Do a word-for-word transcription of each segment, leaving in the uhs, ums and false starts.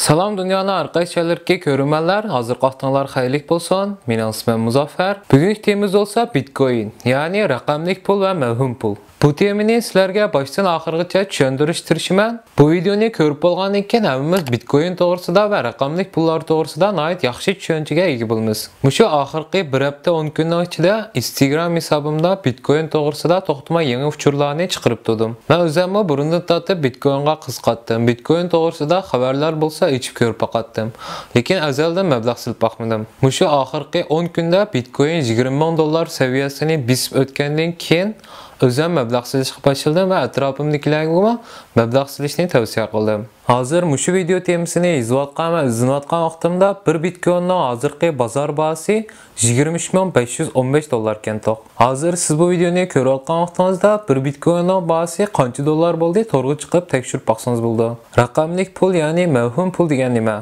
سالام دۇنيانىڭ ھەر قايسى جايلىرىدىكى كۆرۈرمەنلەر، ھازىرقى ۋاقتىڭلار خەيرلىك بولسۇن. مېنىڭ ئىسمىم مۇزەففەر. بۈگۈنكى تېمىمىز بولسا بىتكوين، يەنى رەقەملىك پۇل ۋە مەۋھۇم پۇل. بۇ تېمىنى سىلەرگە باشتىن ئاخىرغىچە چۈشەندۈرۈشكە تىرىشىمەن. بۇ ۋىدېونى كۆرۈپ بولغاندىن كېيىن ھەممىمىز بىتكوين توغرىسىدا ۋە رەقەملىك پۇللار توغرىسىدا ناھايىتى ياخشى چۈشەنچىگە ئىگە بولىمىز. مۇشۇ ئاخىرقى بىر ھەپتە ئون كۈننىڭ ئىچىدە ئىنستاگرام ھېسابىمدا بىتكوين توغرىسىدا توختىماي يېڭى ئۇچۇرلارنى چىقىرىپ تۇردۇم. مەن ئۆزۈممۇ بۇرۇندىن تارتىپ بىتكوينغا قىزىقاتتىم. بىتكوين توغرىسىدا خەۋەرلەر بولسا ئېچىپ كۆرۈپ باقاتتىم. لېكىن ئەزەلدىن مەبلەغ سېلىپ باقمىدىم. مۇشۇ ئاخىرقى ئون كۈندە بىتكوين يىگىرمە مىڭ دوللار سەۋىيەسىنى بېسىپ ئۆتكەندىن كېيىن، ئۆزۈم مەبلەغ سېلىشقا باشلىدىم ۋە ئەتراپىمدىكىلەرگىمۇ مەبلەغ سېلىشنى تەۋسىيە قىلدىم. ھازىر مۇشۇ ۋىدېئو تېمىسىنى يېزىۋاتقان ۋە ئىزدىنىۋاتقان ۋاقتىمدا بىر بىتكويننىڭ ھازىرقى بازار باھاسى يىگىرمە ئۈچ مىڭ بەش يۈز ئون بەش دوللار ئىكەن توق. ھازىر سىز بۇ ۋىدېئونى كۆرۈۋاتقان ۋاقتىڭىزدا بىر بىتكويننىڭ باھاسى قانچە دوللار بولدى، تورغا چىقىپ تەكشۈرۈپ باقسىڭىز بولىدۇ. رەقەملىك پۇل، يەنى مەۋھۇم پۇل دېگەن نېمە؟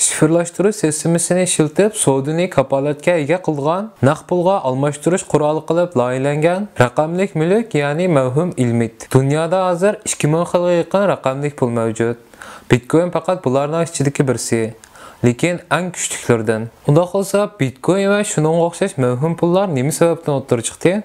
شىفىرلاشتۇرۇش سىستېمىسىنى ئىشلىتىپ، سودىنى كاپالەتكە ئىگە قىلىدىغان، نەق پۇلغا ئالماشتۇرۇش قورالى قىلىپ لايىھەلەنگەن رەقەملىك مۈلۈك، يەنى مەۋھۇم ئىلمېنىت. دۇنيادا ھازىر ئىككى مىڭ خىلغا يېقىن رەقەملىك پۇل مەۋجۇت. بىتكوين پەقەت بۇلارنىڭ ئىچىدىكى بىرسى، لېكىن ئەڭ كۈچلۈكلىرىدىن. ئۇنداق بولسا، بىتكوين ۋە شۇنىڭغا ئوخشاش مەۋھۇم پۇللار نېمە سەۋەبتىن ئوتتۇرىغا چىقتى؟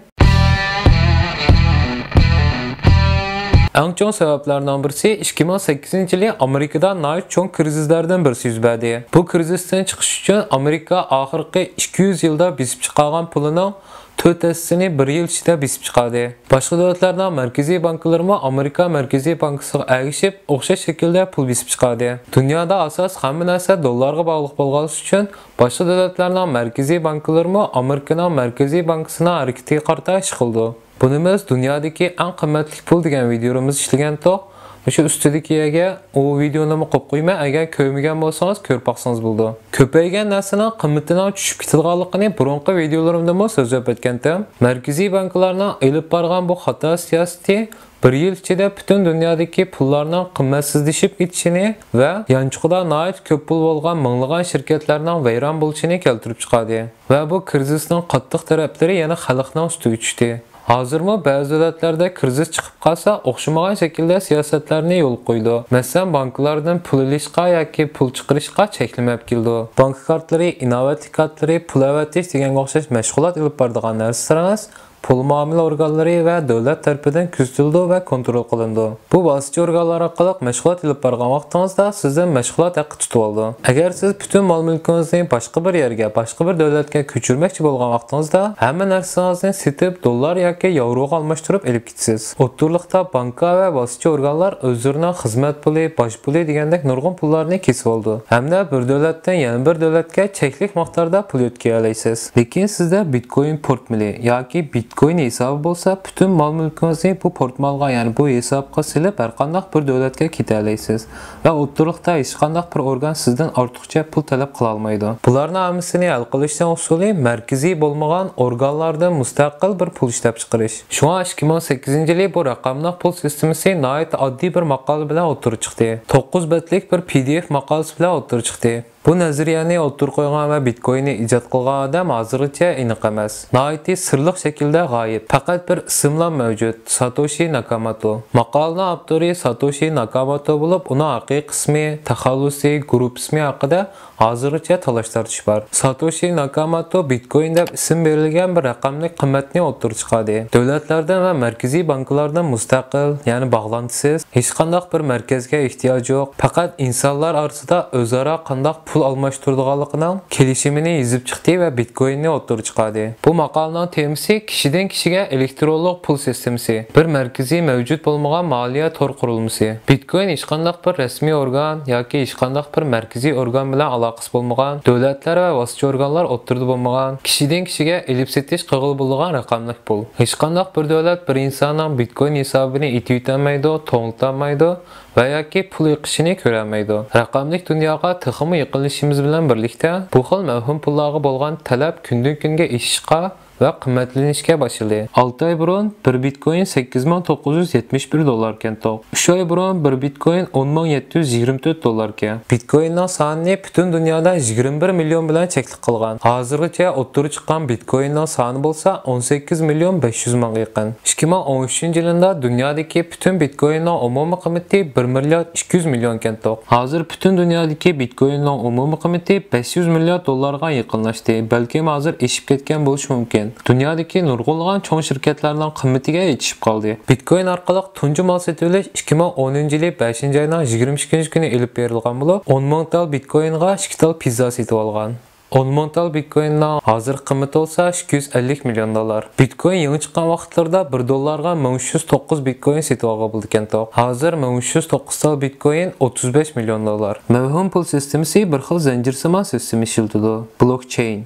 ئەڭ چوڭ سەۋەبلەرنىڭ بىرسى، ئىككى مىڭ سەككىزىنچى يىلى ئامېرىكىدا ناھايىتى چوڭ كىرىزىسلاردىن بىرسى يۈز بەردى. بۇ كىرىزىستىن چىقىش ئۈچۈن ئامېرىكا ئاخىرقى ئىككى يۈز يىلدا بېسىپ چىقارغان پۇلىنىڭ تۆت ھەسسىسىنى بىر يىل ئىچىدە بېسىپ چىقاردى. باشقا دۆلەتلەرنىڭ مەركىزىي بانكىلىرىمۇ ئامېرىكا مەركىزىي بانكىسىغا ئەگىشىپ، ئوخشاش شەكىلدە پۇل بېسىپ چىقاردى. دۇنيادا ئاساس ھەممە نەرسە دوللارغا باغلىق بولغانلىقى ئۈچۈن، باشقا دۆلەتلەرنىڭ مەركىزىي بانكىلىرىمۇ ئامېرىكىنىڭ مەركىزىي بانكىسىنىڭ ھەرىكىتىگە قارىتا ئىش قىلىدۇ. بۇنى بىز دۇنيادىكى ئەڭ قىممەتلىك پۇل دېگەن ۋىدېيومىزدا ئىشلىگەنتۇق. مۇشۇ ئۈستىدىكى يەرگە ئۇ ۋىدېيونىمۇ قويۇپ قويىمەن، ئەگەر كۆرمىگەن بولسىڭىز كۆرۈپ باقسىڭىز بولىدۇ. كۆپەيگەن نەرسىنىڭ قىممىتىنىڭ چۈشۈپ كېتىدىغانلىقىنى بۇرۇنقى ۋىدېيولىرىمدىمۇ سۆزلەپ ئۆتكەنتىم. مەركىزىي بانكىلارنىڭ ئېلىپ بارغان بۇ خاتا سىياسىتى بىر يىل ئىچىدە پۈتۈن دۇنيادىكى پۇللارنىڭ قىممەتسىزلىشىپ كېتىشىنى ۋە يانچۇقىدا ناھايىتى كۆپ پۇل بولغان مىڭلىغان شىركەتلەرنىڭ ۋەيران بولۇشىنى كەلتۈرۈپ چىقاردى. ۋە بۇ كىرىزىسنىڭ قاتتىق تەرەپلىرى يەنە خەلقنىڭ ئۈستىگە چۈشتى. ھازىرمۇ بەزى دۆلەتلەردە كىرىزىس چىقىپ قالسا، ئوخشىمىغان شەكىلدە سىياسەتلەرنى يولغا قويىدۇ. مەسىلەن، بانكىلاردىن پۇل ئېلىشقا ياكى پۇل چىقىرىشقا چەكلىمە ئەپ كېلىدۇ. بانكا كارتلىرى، ئىناۋەتلىك كارتلىرى، پۇل ئەۋەتىش دېگەنگە ئوخشاش مەشغۇلات ئېلىپ بارىدىغان نەرسىلىرىڭىز پۇل مۇئامىلە ئورگانلىرى ۋە دۆلەت تەرىپىدىن كۆزىتىلىدۇ ۋە كونترول قىلىنىدۇ. بۇ ۋاسىتىچى ئورگانلار ئارقىلىق مەشغۇلات ئېلىپ بارغان ۋاقتىڭىزدا سىزدىن مەشغۇلات ھەققى تۇتۇۋالىدۇ. ئەگەر سىز پۈتۈن مال-مۈلكىڭىزنى باشقا بىر يەرگە، باشقا بىر دۆلەتكە كۆچۈرمەكچى بولغان ۋاقتىڭىزدا، ھەممە نەرسىڭىزنى سېتىپ، دوللار ياكى ياۋروغا ئالماشتۇرۇپ ئېلىپ كېتىسىز. ئوتتۇرىلىقتا بانكا ۋە ۋاسىتىچى ئورگانلار ئۆزلىرىنىڭ خىزمەت پۇلى، باج پۇلى دېگەندەك نۇرغۇن پۇللارنى كېسىۋالىدۇ ھەمدە بىر دۆلەتتىن يەنە بىر دۆلەتكە چەكلىك مىقداردا پۇل يۆتكىيەلەيسىز. لېكىن سىزدە بىتكوين پورتمىلى ياكى بىتكوين ھېسابى بولسا، پۈتۈن مال-مۈلكىڭىزنى بۇ پورتمالغا، يەنى بۇ ھېسابقا سېلىپ، ھەرقانداق بىر دۆلەتكە كېتەلەيسىز ۋە ئوتتۇرىلىقتا ھېچقانداق بىر ئورگان سىزدىن ئارتۇقچە پۇل تەلەپ قىلالمايدۇ. بۇلارنىڭ ھەممىسىنى ھەل قىلىشنىڭ ئۇسۇلى مەركىزىي بولمىغان ئورگانلاردىن مۇستەقىل بىر پۇل ئىشلەپچىقىرىش. شۇڭا ئىككى مىڭ سەككىزىنچى يىلى بۇ رەقەملىق پۇل سىستېمىسى ناھايىتى ئاددىي بىر ماقالە بىلەن ئوتتۇرىغا چىقتى. توققۇز بەتلىك بىر پى دى ئېف ماقالىسى بىلەن ئوتتۇرىغا چىقتى. بۇ نەزەرىيەنى ئوتتۇرىغا قويغان ۋە بىتكويننى ئىجاد قىلغان ئادەم ھازىرغىچە ئېنىق ئەمەس. ناھايىتى سىرلىق شەكىلدە غايىب، پەقەت بىر ئىسىملا مەۋجۇت، ساتوشى ناكاماتو. ماقالىنىڭ ئاپتورى ساتوشى ناكاماتو بولۇپ، ئۇنىڭ ھەقىقىي ئىسمى، تەخەللۇسى، گۇرۇپپا ئىسمى ھەققىدە ھازىرغىچە تالاش-تارتىش بار. ساتوشى ناكاماتو بىتكوين دەپ ئىسىم بېرىلگەن بىر رەقەملىك قىممەتنى ئوتتۇرىغا چىقاردى. دۆلەتلەردىن ۋە مەركىزىي بانكىلاردىن مۇستەقىل، يەنى باغلانتىسىز، ھېچقانداق بىر مەركەزگە ئېھتىياجى يوق، پەقەت ئىنسانلار ئارىسىدا ئۆزئارا قانداق پۇل ئالماشتۇرىدىغانلىقىنىڭ كېلىشىمىنى يېزىپ چىقتى ۋە بىتكويننى ئوتتۇرىغا چىقاردى. بۇ ماقالىنىڭ تېمىسى كىشىدىن كىشىگە ئېلېكترونلۇق پۇل سىستېمىسى، بىر مەركىزىي مەۋجۇت بولمىغان مالىيە تور قۇرۇلمىسى. بىتكوين ھېچقانداق بىر رەسمىي ئورگان ياكى ھېچقانداق بىر مەركىزىي ئورگان بىلەن ئالاقىسى بولمىغان دۆلەتلەر ۋە ۋاسىتىچى ئورگانلار ئوتتۇرىدا بولمىغان، كىشىدىن كىشىگە ئېلىپ-سېتىش قىلغىلى بولىدىغان رەقەملىك پۇل. ھېچقانداق بىر دۆلەت بىر ئىنساننىڭ بىتكوين ھېسابىنى ئېتىۋېتەلمەيدۇ، توڭلىتالمايدۇ ۋە ياكى پۇل ئېقىشىنى كۆرەلمەيدۇ. رەقەملىك دۇنياغا تېخىمۇ يېقىنلىشىشىمىز بىلەن بىرلىكتە، بۇ خىل مەۋھۇم پۇللارغا بولغان تەلەپ كۈندىن-كۈنگە ئېشىشقا، ۋە قىممەتلىنىشكە باشلىدى. ئالتە ئاي بۇرۇن بىر بىتكوين سەككىز مىڭ توققۇز يۈز يەتمىش بىر دوللاركەنتۇق. ئۈچ ئاي بۇرۇن بىر بىتكوين ئون مىڭ يەتتە يۈز يىگىرمە تۆت دوللاركەن. بىتكويننىڭ سانىنى پۈتۈن دۇنيادا يىگىرمە بىر مىليون بىلەن چەكلىك قىلغان. ھازىرغىچە ئوتتۇرىغا چىققان بىتكويننىڭ سانى بولسا ئون سەككىز مىليون بەش يۈز مىڭغا يېقىن. ئىككى مىڭ ئون ئۈچىنچى يىلىدا دۇنيادىكى پۈتۈن بىتكويننىڭ ئومۇمىي قىممىتى بىر مىليارد ئىككى يۈز مىليون كەنتۇق. ھازىر پۈتۈن دۇنيادىكى بىتكويننىڭ ئومۇمىي قىممىتى بەش يۈز مىليارد دوللارغا يېقىنلاشتى، بەلكىم ھازىر ئېشىپ كەتكەن بولۇشى مۇمكىن. دۇنيادىكى نۇرغۇنلىغان چوڭ شىركەتلەرنىڭ قىممىتىگە يېتىشىپ قالدى. بىتكوين ئارقىلىق تۇنجى مال سېتىۋېلىش ئىككى مىڭ ئونىنچى يىلى بەشىنچى ئاينىڭ يىگىرمە ئىككىنچى كۈنى ئېلىپ بېرىلغان بولۇپ، ئون مىڭ تال بىتكوينغا ئىككى تال پىززا سېتىۋالغان. ئون مىڭ تال بىتكويننىڭ ھازىرقى قىممىتى بولسا ئىككى يۈز ئەللىك مىليون دوللار. بىتكوين يېڭى چىققان ۋاقىتلىرىدا بىر دوللارغا مىڭ ئۈچ يۈز توققۇز بىتكوين سېتىۋالغىلى بولىدىكەنتۇق. ھازىر مىڭ ئۈچ يۈز توققۇز تال بىتكوين ئوتتۇز بەش مىليون دوللار. مەۋھۇم پۇل سىستېمىسى بىر خىل زەنجىرسىمان سىستېما ئىشلىتىدۇ. بلوكچېين.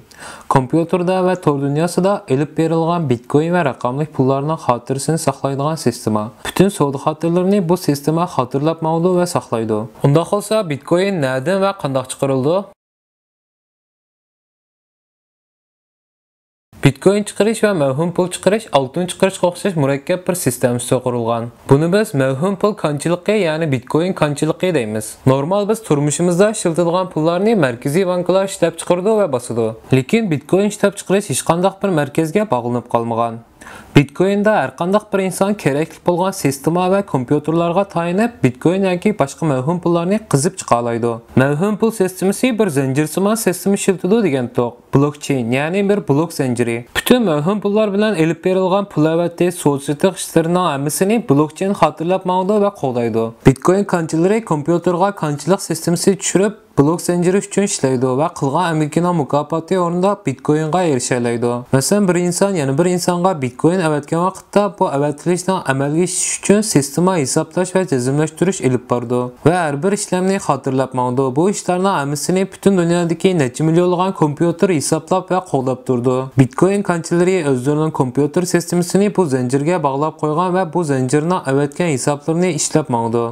كومپيۇتېردا ۋە تور دۇنياسىدا ئېلىپ بېرىلغان بىتكوين ۋە رەقەملىك پۇللارنىڭ خاتىرىسىنى ساقلايدىغان سىستېما. پۈتۈن سودا خاتىرىلىرىنى بۇ سىستېما خاتىرىلەپ ماڭىدۇ ۋە ساقلايدۇ. ئۇنداق بولسا، بىتكوين نەدىن ۋە قانداق چىقىرىلىدۇ؟ بىتكوين چىقىرىش ۋە مەۋھۇم پۇل چىقىرىش ئالتۇن چىقىرىشقا ئوخشاش مۇرەككەپ بىر سىستېما ئۈستىدە قۇرۇلغان. بۇنى بىز مەۋھۇم پۇل كانچىلىقى، يەنى بىتكوين كانچىلىقى دەيمىز. نورمال بىز تۇرمۇشىمىزدا ئىشلىتىدىغان پۇللارنى مەركىزىي بانكىلار ئىشلەپچىقىرىدۇ ۋە باسىدۇ. لېكىن بىتكوين ئىشلەپچىقىرىش ھېچقانداق بىر مەركەزگە باغلىنىپ قالمىغان. بىتكويندا ھەرقانداق بىر ئىنسان كېرەكلىك بولغان سىستېما ۋە كومپيۇتېرلارغا تايىنىپ، بىتكوين ياكى باشقا مەۋھۇم پۇللارنى قېزىپ چىقالايدۇ. مەۋھۇم پۇل سىستېمىسى بىر زەنجىرسىمان سىستېما ئىشلىتىدۇ دېگەنتۇق. بلوكچېين، يەنى بىر بلوك زەنجىرى. پۈتۈن مەۋھۇم پۇللار بىلەن ئېلىپ بېرىلغان پۇل ئەۋەتىش، سودا سېتىق ئىشلىرىنىڭ ھەممىسىنى بلوكچېين خاتىرىلەپ ماڭىدۇ ۋە قوغدايدۇ. بىتكوين كانچىلىرى كومپيۇتېرغا كانچىلىق سىستېمىسى چۈشۈرۈپ، بلوك زەنجىرى ئۈچۈن ئىشلەيدۇ ۋە قىلغان ئەمگىكىنىڭ مۇكاپاتى ئورنىدا بىتكوينغا ئېرىشەلەيدۇ. مەسىلەن، بىر ئىنسان يەنە بىر ئىنسانغا بىتكوين ئەۋەتكەن ۋاقىتتا، بۇ ئەۋەتىلىشنىڭ ئەمەلگە ئېشىشى ئۈچۈن سىستېما ھېسابلاش ۋە تىزىملەشتۈرۈش ئېلىپ بارىدۇ ۋە ھەر بىر ئىشلەمنى خاتىرىلەپ ماڭىدۇ. بۇ ئىشلارنىڭ ھەممىسىنى پۈتۈن دۇنيادىكى نەچچە مىليونلىغان كومپيۇتېر ھېسابلاپ ۋە قوغداپ تۇرىدۇ. بىتكوين كانچىلىرى ئۆزلىرىنىڭ كومپيۇتېر سىستېمىسىنى بۇ زەنجىرگە باغلاپ قويغان ۋە بۇ زەنجىرنىڭ ئەۋەتكەن ھېسابلىرىنى ئىشلەپ ماڭىدۇ.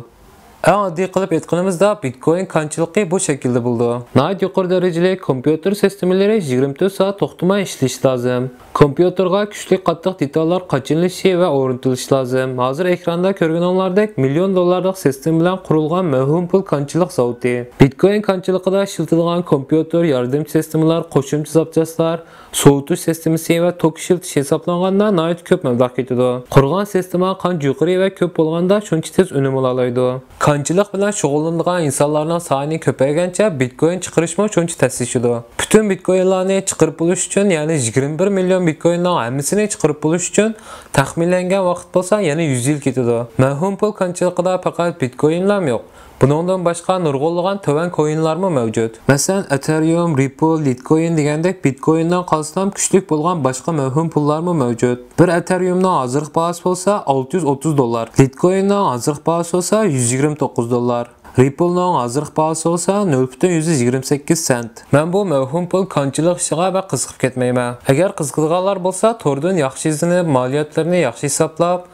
ئەڭ ئاددىي قىلىپ ئېيتقىنىمىزدا، بىتكوين كانچىلىقى بۇ شەكىلدە بولىدۇ. ناھايىتى يۇقىرى دەرىجىلىك كومپيۇتېر سىستېمىلىرى يىگىرمە تۆت سائەت توختىماي ئىشلىشى لازىم. كومپيۇتېرغا كۈچلۈك قاتتىق دېتاللار قاچىلىشى ۋە ئورنىتىلىشى لازىم. ھازىر ئېكراندا كۆرگىنىڭلاردەك مىليون دوللارلىق سىستېما بىلەن قۇرۇلغان مەۋھۇم پۇل كانچىلىق زاۋۇتى. بىتكوين كانچىلىقىدا ئىشلىتىلغان كومپيۇتېر، ياردەمچى سىستېمىلار، قوشۇمچە زاپچاسلار، سوۋۇتۇش سىستېمىسى ۋە توك ئىشلىتىش ھېسابلانغاندا ناھايىتى كۆپ مەبلەغ كېتىدۇ. قۇرغان سىستېما قانچە يۇقىرى ۋە كۆپ بولغاندا، شۇنچە تېز ئۈنۈم ئالالايدۇ. كانچىلىق بىلەن شۇغۇللىنىدىغان ئىنسانلارنىڭ سانى كۆپەيگەنچە، بىتكوين چىقىرىشمۇ شۇنچە تەسلىشىدۇ. پۈتۈن بىتكوينلارنى چىقىرىپ بولۇش ئۈچۈن، يەنى يىگىرمە بىر مىليون بىتكويننىڭ ھەممىسىنى چىقىرىپ بولۇش ئۈچۈن تەخمىنلەنگەن ۋاقىت بولسا يەنە يۈز يىل كېتىدۇ. مەۋھۇم پۇل كانچىلىقىدا پەقەت بىتكوينلام يوق. بۇنىڭدىن باشقا نۇرغۇنلىغان تۆۋەن كوينلارمۇ مەۋجۇت. مەسىلەن، ئېتېرىيۇم، رىپل، لىتكوين دېگەندەك بىتكويننىڭ قالسىلام كۈچلۈك بولغان باشقا مەۋھۇم پۇللارمۇ مەۋجۇت. بىر ئېتېرىيۇمنىڭ ھازىرقى باھاسى بولسا ئالتە يۈز ئوتتۇز دوللار، لىتكويننىڭ ھازىرقى باھاسى بولسا يۈز يىگىرمە توققۇز دوللار، رىپلنىڭ ھازىرقى باھاسى بولسا نۆل پۈتۈن يۈزدىن يىگىرمە سەككىز سېنت. مەن بۇ مەۋھۇم پۇل كانچىلىق ئىشىغا بەك قىزىقىپ كەتمەيمەن. ئەگەر قىزىقىدىغانلار بولسا، توردىن ياخشى ئىزدىنىپ، مالىيەتلىرىنى ياخشى ھېسابلاپ،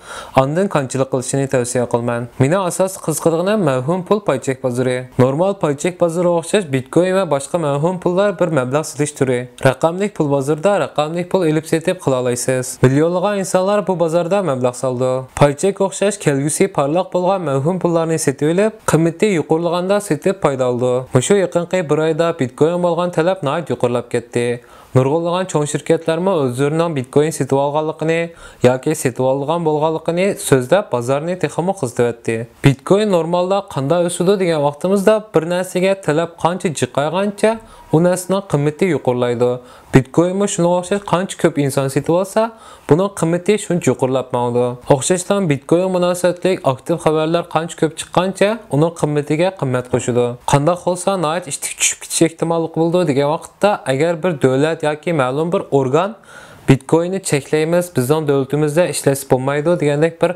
ئاندىن كانچىلىق قىلىشىنى تەۋسىيە قىلىمەن. مېنىڭ ئاساسلىق قىزىقىدىغىنىم مەۋھۇم پۇل پايچەك بازىرى. نورمال پايچەك بازىرىغا ئوخشاش بىتكوين ۋە باشقا مەۋھۇم پۇللار بىر مەبلەغ سېلىش تۈرى. رەقەملىك پۇل بازىرىدا رەقەملىك پۇل ئېلىپ سېتىپ قىلالايسىز. مىليونلىغان ئىنسانلار بۇ بازاردا مەبلەغ سالىدۇ. پايچەككە ئوخشاش كەلگۈسى پارلاق بولغان مەۋھۇم پۇللارنى سېتىۋېلىپ، قىممىتى يۇقىرىلىغاندا سېتىپ پايدا ئالىدۇ. مۇشۇ يېقىنقى بىر ئايدا بىتكوينغا بولغان تەلەپ ناھايىتى يۇقىرىلاپ كەتتى. نۇرغۇنلىغان چوڭ شىركەتلەرمۇ ئۆزلىرىنىڭ بىتكوين سېتىۋالغانلىقىنى ياكى سېتىۋالىدىغان بولغانلىقىنى سۆزلەپ، بازارنى تېخىمۇ قىزىتىۋەتتى. بىتكوين نورمالدا قانداق ئۆسىدۇ دېگەن ۋاقتىمىزدا، بىر نەرسىگە تەلەپ قانچە جىقايغانچە، ئۇ نەرسىنىڭ قىممىتى يۇقىرىلايدۇ. بىتكوينمۇ شۇنىڭغا ئوخشاش قانچە كۆپ ئىنسان سېتىۋالسا، بۇنىڭ قىممىتى شۇنچە يۇقىرىلاپ ماڭىدۇ. ئوخشاشلا بىتكوينغا مۇناسىۋەتلىك ئاكتىپ خەۋەرلەر قانچە كۆپ چىققانچە، ئۇنىڭ قىممىتىگە قىممەت قوشىدۇ. قانداق بولسا ناھايىتى ئىتتىك چۈشۈپ كېتىش ئېھتىماللىقى بولىدۇ دېگەن ۋاقىتتا، ئەگەر بىر دۆلەت ياكى مەلۇم بىر ئورگان بىتكويننى چەكلەيمىز، بىزنىڭ دۆلىتىمىزدە ئىشلەتسە بولمايدۇ دېگەندەك بىر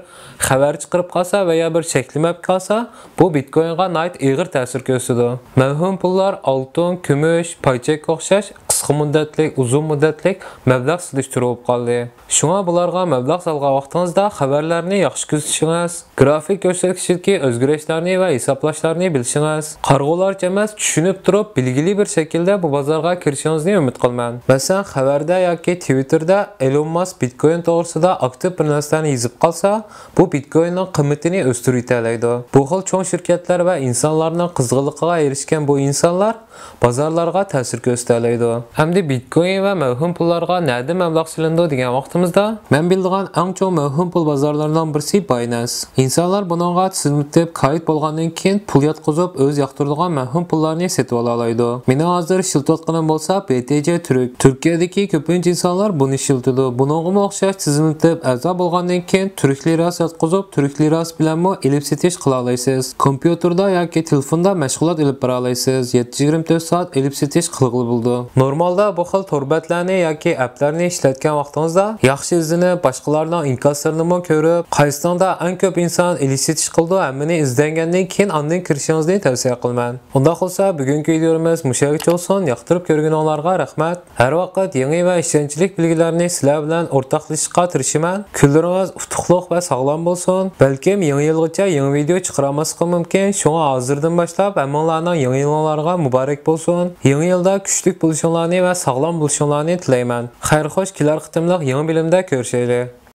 خەۋەر چىقىرىپ قالسا ۋە يا بىر چەكلىمە ئېلىپ قالسا، بۇ بىتكوينغا ناھايىتى ئېغىر تەسىر كۆرسىتىدۇ. مەۋھۇم پۇللار ئالتۇن، كۈمۈش، پايچەككە ئوخشاش قىسقا مۇددەتلىك، ئۇزۇن مۇددەتلىك مەبلەغ سېلىش تۈرى بولۇپ قالدى. شۇڭا بۇلارغا مەبلەغ سالغان ۋاقتىڭىزدا خەۋەرلەرنى ياخشى كۆزىتىشىڭىز، گرافىك كۆرسەتكۈچىدىكى ئۆزگىرىشلەرنى ۋە ھېسابلاشلارنى بىلىشىڭىز، قارىغۇلارچە ئەمەس، چۈشىنىپ تۇرۇپ بىلگىلى بىر شەكىلدە بۇ بازارغا كىرىشىڭىزنى ئۈمىد قىلىمەن. مەسىلەن، خەۋەردە ياكى تىۋىتتېردا ئېلون ماسك بىتكوين توغرىسىدا ئاكتىپ بىر نەرسىلەرنى يېزىپ قالسا، بۇ بىتكويننىڭ قىممىتىنى ئۆستۈرۈۋېتەلەيدۇ. بۇ خىل چوڭ شىركەتلەر ۋە ئىنسانلارنىڭ قىزغىنلىقىغا ئېرىشكەن بۇ ئىنسانلار بازارلارغا تەسىر كۆرسىتەلەيدۇ. ئەمدى بىتكوين ۋە مەۋھۇم پۇللارغا نەدە مەبلەغ سېلىنىدۇ دېگەن ۋاقتىمىزدا، مەن بىلىدىغان ئەڭ چوڭ مەۋھۇم پۇل بازارلىرىنىڭ بىرسى باينانس. ئىنسانلار بۇنىڭغا تىزىملىتىپ كايىت بولغاندىن كېيىن پۇل ياتقۇزۇپ ئۆز ياقتۇرىدىغان مەۋھۇم پۇللارنى سېتىۋالالايدۇ. مېنىڭ ھازىر ئىشلىتىۋاتقىنىم بولسا بى تى جى تۈرك. تۈركىيەدىكى كۆپىنچە ئىنسانلار بۇنى ئىشلىتىدۇ. بۇنىڭغىمۇ ئوخشاش تىزىملىتىپ ئەزا بولغاندىن كېيىن تۈرك لىراسى ياتقۇزۇپ تۈرك لىراسى بىلەنمۇ ئېلىپ سېتىش قىلالايسىز. كومپيۇتېردا ياكى تېلېفوندا مەشغۇلات ئېلىپ بارالايسىز. يەتتە يۈز يىگىرمە تۆت سائەت ئېلىپ سېتىش قىلغىلى بولىدۇ. نورمالدا بۇ خىل تور بەتلەرنى ياكى ئەپلەرنى ئىشلەتكەن ۋاقتىڭىزدا ياخشى ئىزدىنىپ، باشقىلارنىڭ ئىنكاسلىرىنىمۇ كۆرۈپ، قايسىنىڭدا ئەڭ كۆپ ئىنسان ئېلىش سېتىش قىلىدۇ، ھەممىنى ئىزدەنگەندىن كېيىن ئاندىن كىرىشىڭىزنى تەۋسىيە قىلىمەن. ئۇنداق بولسا، بۈگۈنكى ۋىدېئومىز مۇشۇ يەرگىچە بولسۇن. ياقتۇرۇپ كۆرگىنىڭلارغا رەھمەت. ھەر ۋاقىت يېڭى ۋە ئىشەنچلىك بىلگىلەرنى سىلەر بىلەن ئورتاقلىشىشقا تىرىشىمەن. كۈنلىرىڭىز ئۇتۇقلۇق ۋە ساغلام بولسۇن. بەلكىم يېڭى يىلغىچە يېڭى ۋىدېئو چىقىرالماسلىقىم مۇمكىن. شۇڭا ھازىردىن باشلاپ ھەممىڭلارنىڭ يېڭى يىلىڭلارغا مۇبارەك بولسۇن. يېڭى يىلدا كۈچلۈك بولۇشۇڭلارنى ۋە ساغلام بولۇشۇڭلارنى تىلەيمەن. خەير خوش، كېلەر قېتىملىق يېڭى بىلىمدە كۆرۈشەيلى.